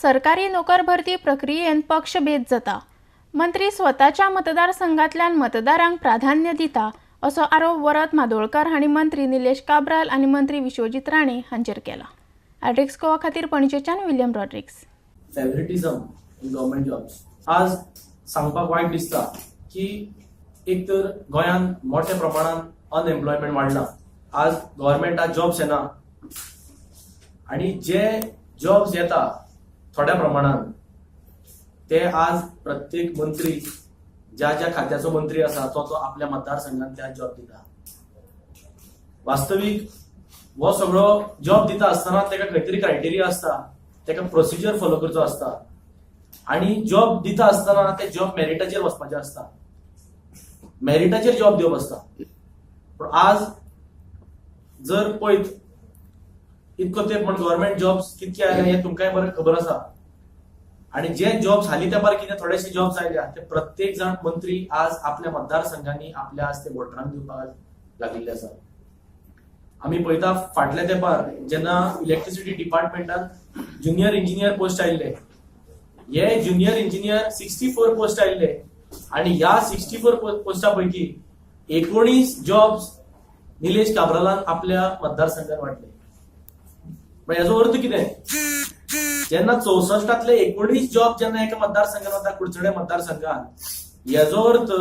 सरकारी नोकर भरती प्रक्रियेंत पक्षभेद जाता. मंत्री स्वताच्या मतदारसंघातल्यान मतदारांक प्राधान्य दिता, असो आरोप वरद म्हादोळकर हांणी मंत्री निलेश काब्राल आनी मंत्री विश्वजीत राणे हांचेर केला. आयट्रिक्स गोवा खातीर पणजेच्यान William Rodrigues. Favouritism in government jobs. आज सांगपाक वायट दिसता की एक तर गोंयांत मोठ्या प्रमाणात अनएम्प्लॉयमेंट वाडला. आज गव्हर्मेंटात जॉब्स येना आणि जे जॉब्स येता थोड्या प्रमाणात, ते आज प्रत्येक मंत्री, ज्या ज्या खात्याचो मंत्री आसा, तो तो आपल्या मतदारसंघात त्या जॉब दिता. वास्तवीक हो सगळो जॉब दिता आसतना ताका खंय तरी क्रायटेरिया आसता, ताका प्रोसिजर फॉलो करचो आसता आणि जॉब दिता आसतना ते जॉब मेरिटाचेर वचपाचे आसता, मेरिटाचेर जॉब दिवप आसता. पूण आज जर पळयत, इतको तेंप म्हण गव्हर्मेंट जॉब्स कितके आयले हे तुमकांय बरें खबर आसा. आणि जे जॉब्स हालीं तेंपार कितें थोडेशे जॉब्स आयल्या, ते प्रत्येक जाण मंत्री आज आपल्या मतदारसंघांनी आपल्या आज ते वोटरांक दिवपाक लागिल्ले आसा. आमी पळयता, फाटल्या तेंपार जेन्ना इलेक्ट्रिसिटी डिपार्टमेंटान ज्युनियर इंजिनियर पोस्ट आयिल्ले, हे ज्युनियर इंजिनियर 64 पोस्ट आयिल्ले आणि ह्या 64 पोस्टा पैकी 19 जॉब्स निलेश काब्रालान आपल्या मतदारसंघात वाटले. पण याचो अर्थ कितें? जेन्ना 64तांतले 19 जॉब जेन्ना एका मतदारसंघात वता, कुडचडे मतदारसंघात, हेजो अर्थ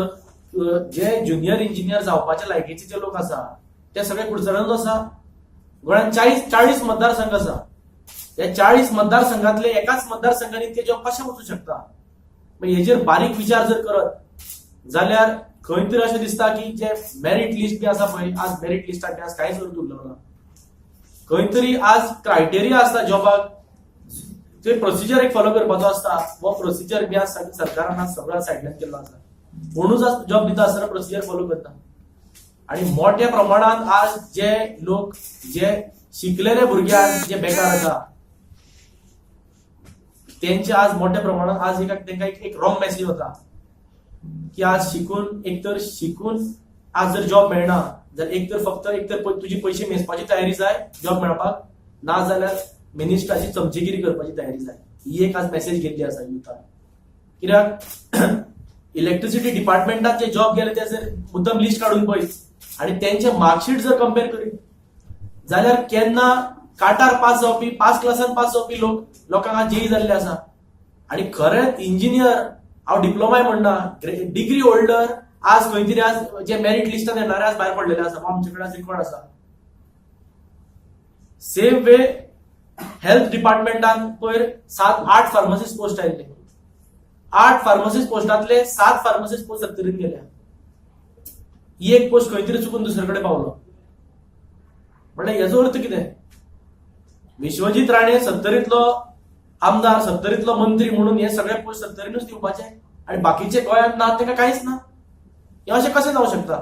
जे ज्युनियर इंजिनियर जावपाचे लायकीचे जे लोक आसा, ते सगळे कुडचड्यानूच आसा. गोंयांत 40 मतदारसंघ आसा. ह्या 40 मतदारसंघातले एकाच मतदारसंघात इतके जॉब कशे वचूं शकता? मागीर हेजेर बारीक विचार जर करत जाल्यार खंय तरी अशें दिसता की जे मेरीट लिस्ट बी आसा पळय, आज मेरीट लिस्टाक बी आज कांयच अर्थ उरलो ना. खंय तरी आज क्रायटेरिया आसता जॉबाक, ते प्रोसिजर एक फॉलो करपाचो आसता. हो प्रोसिजर बी आज सरकारान आज सगळ्या सायडल्यान केल्लो आसा. कोणूच आज जॉब दिता आसतना प्रोसिजर फॉलो करता आणि मोठ्या प्रमाणात आज जे लोक, जे शिकलेले भुरगे आज जे बेकार आसा, तेंचे आज मोठ्या प्रमाणात आज एक तांकां एक रॉंग मेसेज वता की आज शिकून, एक तर शिकून आज जर जॉब मेळना जाल्यार एक तर फक्त एक तर तुजी पयशे मेजपाची तयारी जाय जॉब मेळपाक, ना जाल्यार मिनिस्टराची चमचेगिरी करपाची तयारी जाय. ही एक आज मेसेज गेल्ली आसा युथाक. कित्याक इलेक्ट्रिसिटी डिपार्टमेंटात जे जॉब गेले, ते जर मुद्दम लिस्ट काडून पळय आणि तेंचे मार्कशीट जर कंपेर करीत जाल्यार केन्ना काटार पास जावपी, पास क्लासान पास जावपी लोक लोकांक आज जेई जाल्ले आसा. आणि खरेंच इंजिनियर, हांव डिप्लोमाय म्हणना, डिग्री होल्डर आज खंय तरी आज जे मेरीट लिस्टान येणारे आज भायर पडलेले आसा. आमचे कडेन आज रिकॉर्ड आसा. सेम वे हेल्थ डिपार्टमेंटान पयर सात आठ फार्मासिस्ट पोस्ट आयिल्ले. आठ फार्मासिस्ट पोस्टातले सात फार्मासिस्ट पोस्ट सत्तरीन गेल्या. ही एक पोस्ट खंय तरी चुकून दुसरे कडेन पावलो. म्हणल्यार हेजो अर्थ कितें? विश्वजीत राणे सत्तरीतलो आमदार, सत्तरीतलो मंत्री म्हणून हे सगळे पोस्ट सत्तरीनूच दिवपाचे आणि बाकीचे गोंयांत ना, ताका कांयच ना, हे अशें कशें जावं शकता?